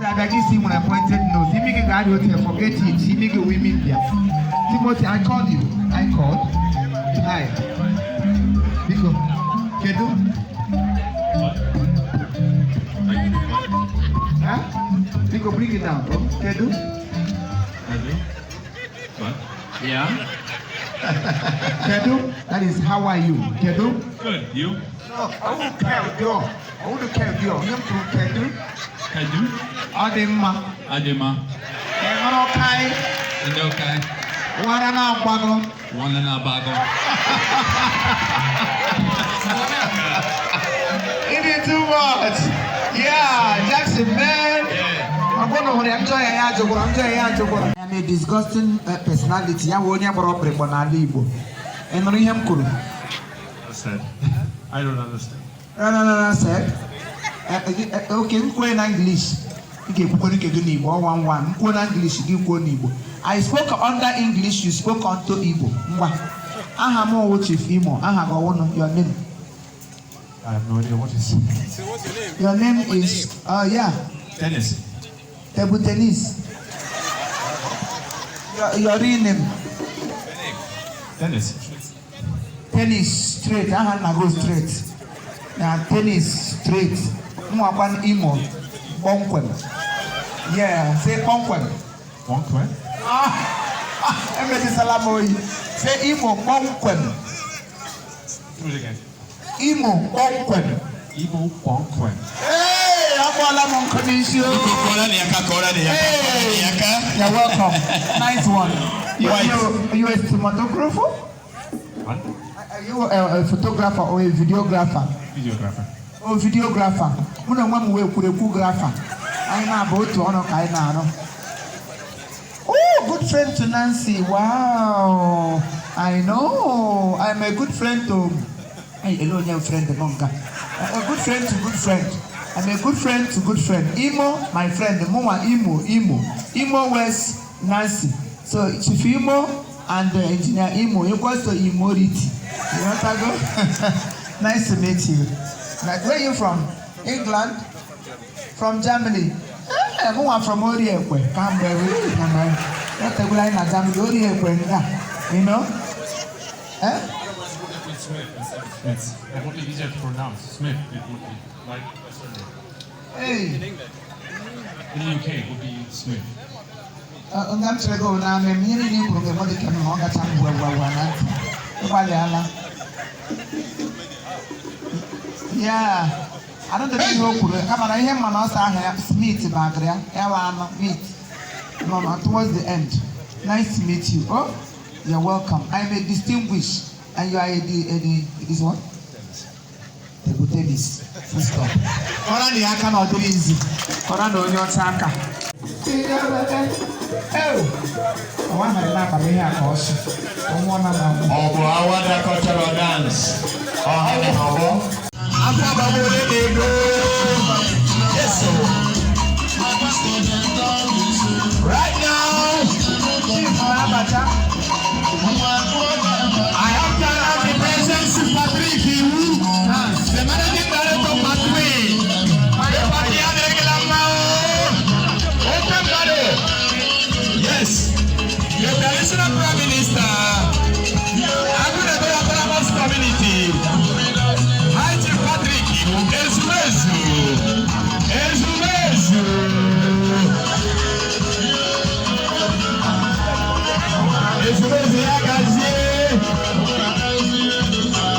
Abịa gị si nwere pointed nose. Imi gị ga-adị otu, forget it. Imi gị wụ imi mbịa. Timothy, I called you. I called. Hi. Biko, kedu? Huh? Biko, bring it down, bro. Kedu? What? Yeah. Kedu? That is, how are you? Kedu? Good. You? No, I won't kedu. I won't kedu. Ihe m kwuru, kedu? Kedu? Ọ dị mma. Adịma. Ị ṅụrụ kai? Ndị okay. Wara na-agbago. Nwanne na-abago. It is too much. Yeah, Jackson, man. Ọ bụrụ na hụrụ ya, njọ ya ya jụkwara, njọ ya ya jụkwara. I am a disgusting personality. Ya wụ onye gbara ọkpịrịkpọ n'ala Igbo. Ị nụrụ ihe m kwuru? Said. I don't understand. No, no, no, no, said. Okay, m kwuo na English. Ị ga-ekwukwe nke gị n'Igbo, ọ one one. M kwuo na English, gị kwuo n'Igbo. I spoke under English, you spoke unto Igbo. Ngwa. Aha m wụ Chief Imo. Aha gị ọwụnụ, your name. I have no idea what is. Your name is, yeah, Dennis. Table tennis. Your real name? Dennis. Tennis straight. Aha nna go straight. Na tennis straight. Nwakwa Imo. Kpọmkwem. Yeah, say kpọmkwem. One. Ah, emetụtala m oyi. Say Imo kpọmkwem. Do it again. Imo kpọmkwem. Igbo Bonquen. Hey, akpọọla m nkụ n'isi o. Kọrọ ni aka, kọrọ ni aka, kọrọ ni aka. You're welcome. Nice one. You, White. you a cinematographer? What? Are you a photographer or a videographer? Videographer. O videographer. Mụ na onwe m wee kwurekwu grapher. Anyị na-abụ otu ọrụ ka anyị na-arụ. Oh, good friend to Nancy. Wow. I know. I'm a good friend to. Hey, hello, onye friend m nka. A good friend to good friend. I'm a good friend to good friend. Imo, my friend. Mụnwa Imo, Imo. Imo West Nancy. So Chief Imo and Engineer Imo equals to Imority. You want to go? Nice to meet you. Like, where are you from? England? From Germany. Eh, mụnwa from Oriekwe. Kamgbe wee na etegwula anyị na Germany, Oriekwe nga. You know? Eh? Smith instead of Smith. It would be easier to pronounce. Smith, it would be like a surname. Hey. In the UK, it would be Smith. Nga m chere gị na mmemme ihe niile i kwuru ga-eme dị ka m na ọ gacha m gwa gwa gwa na ntị. Ịgbalịala. Yeah. I don't know ihe o kwuru kama na ihe mma na ọsọ ahụ ya Smith bagịrị ya ya wa anụ meat. No, towards the end. Nice to meet you. Oh, you're welcome. I'm a distinguished and you are a it is what? Table tennis. Full stop. Kọrọ na ya aka na ọ dịrị izi. Kọrọ na onye ọcha aka. Ọwa mere na-akpa ihe a ka ọ sị. Ọnwụọ na na Ọ bụ Awada Cultural Dance. Ọha na ọgbọ. Afọ agbagbo na-ego. Yes, sir. Right now, Chief na-abacha. I have gathered the presence of Patrick Iwu, the managing director of Pathway. The party adịghịla mma o. Oke mmadụ. Yes, the traditional prime minister, Agụnebe Autonomous Community, High Chief Patrick Iwu, ezumezu, ezumezu. Ezumezu ya.